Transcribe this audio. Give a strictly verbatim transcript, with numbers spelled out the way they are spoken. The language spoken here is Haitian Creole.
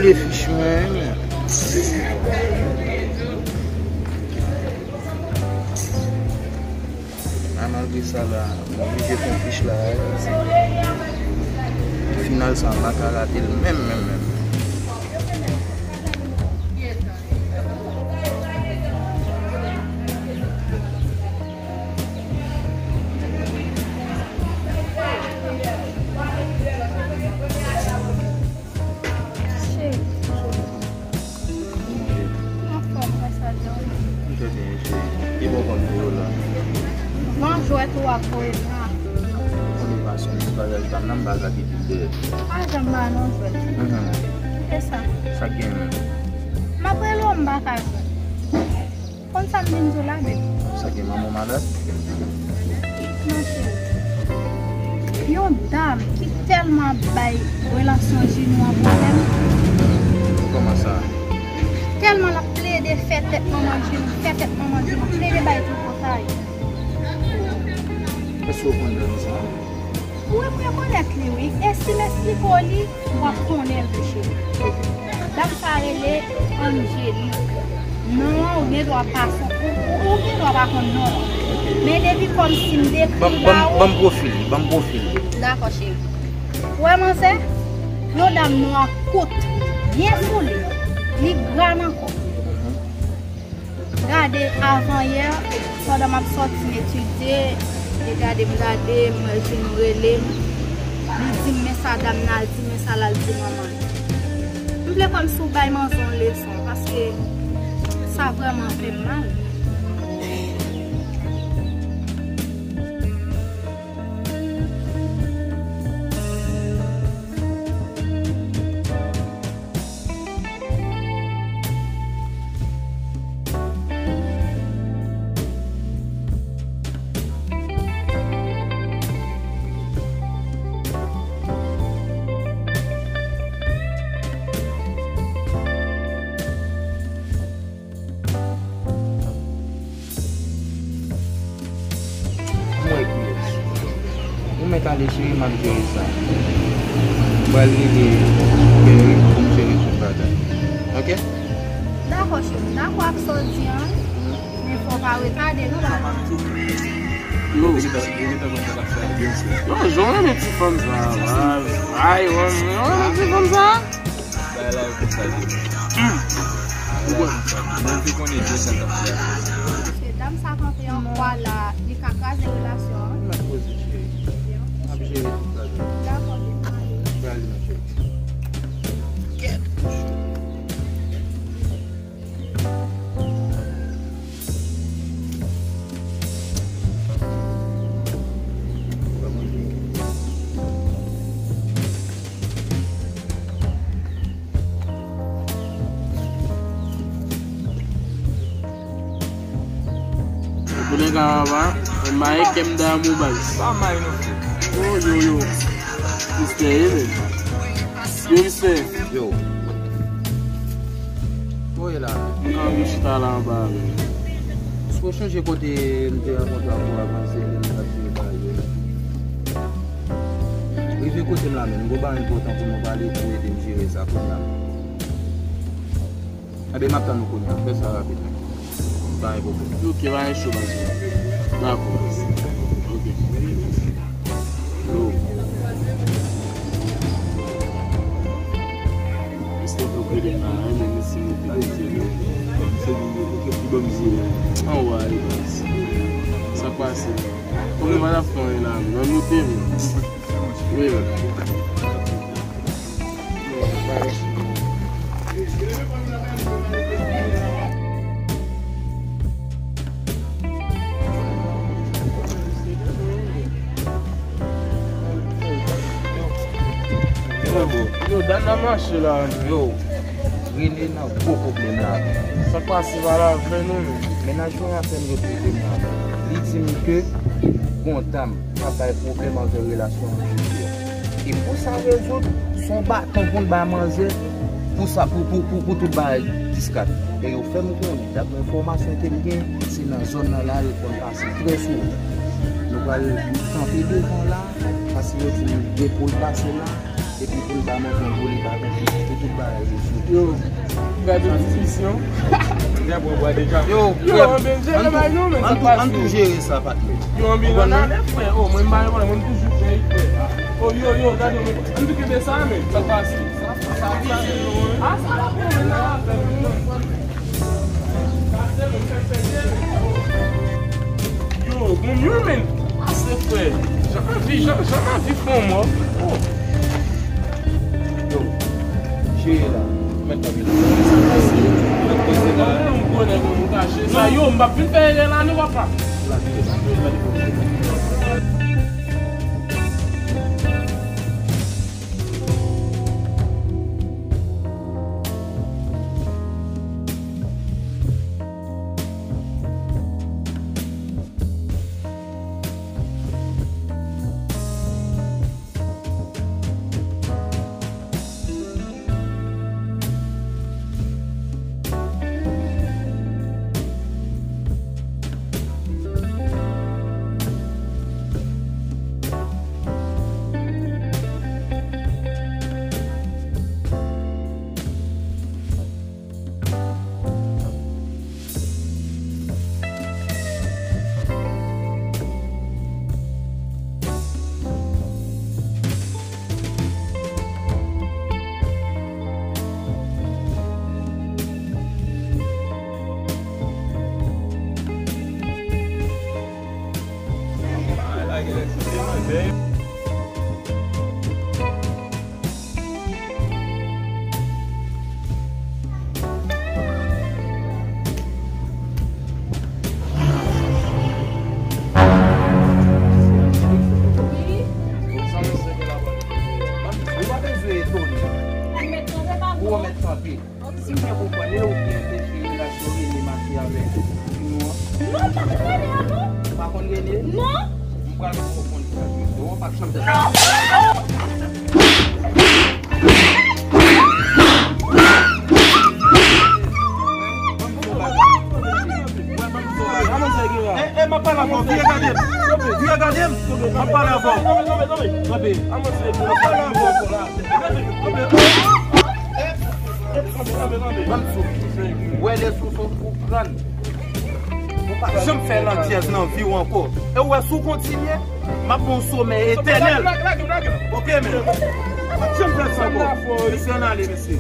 Le fich mwen. A, malgre sa la, m oblije pran fich la, paske final sa, m pa ka rate l menm, menm, menm. Cheri, anfòm, kòman sa ye? M trè byen, cheri. Ki bò kòm nou yo la? Van jwèt ou ap voye m la. Konnen pa son ti bagay pa m nan, m pa gade pi dèyè. Pa janm ba non jwèt. Mhm. Kite sa. Sa k gen menm? M ap rele w, m pa ka jwenn. Konn sa m vin di w la, bebe? Sa gen manman w malad? Non, cheri. Yon dam ki tèlman ap bay relasyon Jinou an pwoblèm. Kòman sa? Tèlman l ap plede fè tèt manman Jinou, fè tèt manman Jinou, plede bay tripotay. Èske w konn dam sa? Wi, m rekonèt li, wi. E si m esplike w li, w ap konnen l tou, cheri. Dam sa rele Angélique. Non an, ou gen dwa pa son, ou, ou, ou gen dwa pa konn non l. Men depi kòmsi m dekri l ba ou. Ban m pwofil li, ban m pwofil li. Dakò, cheri. Ou wè manzè? Yon dam nwa kout, byen foule, li gra nan kò. Gade, avan yè, pandan m ap sòti, m etidye, e gade, m gade, m wè Jinou rele m. Li di m, men sa dam nan al di, men sa l al di manman l. M vle kòmsi w bay manzè yon leson, paske sa vrèman fè m mal. M wè kiyès. Ou mèt ale cheri, m ap jere sa. M pral rele Kerry pou m jere tout bagay. Oke? Dakò cheri, m dakò ak sa w di an. Men fò w pa retade non, papa. Yo. Non, jan w renmen ti fanm sa, ay, w renmen ti fanm sa. Bay la yo konsa di. Hmm. Bay la yo konsa di. Mwen te konnen de sa k ap fè. Mesye, dam sa kanpe an kwa la, li ka kraze relasyon an. M ap poze, cheri. M ap jere tout bagay. Dakò, vin ale. Bay li, ma cheri. Kèt. Konnen ka papa, mwen maye kè m damou baz. Pa maye non frè. Oh, yo, yo. Mistè, ye, men. Yo, mistè. Yo. Kote w ye la? Mwen anvi chita la anba a menm. Èske w sonje kote m te rankontre avè w avan se lè n t ap jwe bagay yo? Rive kote m la menm, m gon bagay enpòtan pou nou pale, pou ede m jere sa kounye a. Enben, m ap tann ou kounye a. Fè sa rapidman. Pa gen pwoblèm. Ok, pa gen cho, baz. Dakò. Ok. Yo. Mistè fè w rele m la, men mesi mete mete yo. Se li ki pou ban m zye. Anwa, e baz. Sa k pase? Kòman madam fè anyen la menm? Nan note menm. Wi, menm. Yo, dat n ap mache la. Yo, Rene nan gwo pwoblèm la. Sa k pase pa la vre non, men. Mennaj mwen apèn retwouve m la. Li di m ke gon dam k ap bay pwoblèm avè relasyon an. E pou sa rezoud, se yon baton pou n bay manzè pou sa, pou, pou, pou, pou tout bagay diskat. E yo fè m konnen, daprè enfòmasyon ke m gen, se nan zòn nan la yo konn pase trè souvan. Nou pral kanpe devan la, paske yo di nou depo l pase la, e Pou l pa manke, pou li pa pèdi, pou tout bagay yo sou. Yo, gade diskisyon. Yo, yo, frè, ann tou, ann tou jere sa, patnè. Yo, ann nan afè, frè. Oh, mwen, mwen, mwen, mwen toujou fè, frè. Oh, yo, yo, gade, mwen, ann tou kenbe sa, men. Sa pase. Sa, sa, sa, ah, sa la, frè, men nan afè, men. Yo, bon, yo, men. Ase, frè. Jan anvi, jan, jan anvi fè yon mò. Oh. Yo, jere la. Mèt kanpe la. Sa pase. Mèt kanpe la. Yon gwo nèg ou kache. Sa yo, m p ap vin fè erè la, non, papa. Ou pa bezwen etone. Ou mèt kanpe. Si m byen konprann, e ou ki anpeche relasyon Rene mache avèk Juno an? Non, m pa konn Rene a, non. Ou pa konn Rene? Non. M pral fè w konn sa, Juno. Ou pa t janm fè sa. E, e, m ap pale avè w. Vire gade m. Vire gade m. M ap pale avè w. M ap pale avè w. Ban m sou. Wè lè sou son kou kran. Ou pa janm fè landjèz nan vi w ankò. E ou wè si w kontinye, m ap ba w somèy etènèl. Oke, men. Ou pa janm fè sa ankò. Mesye, ann ale, mesye.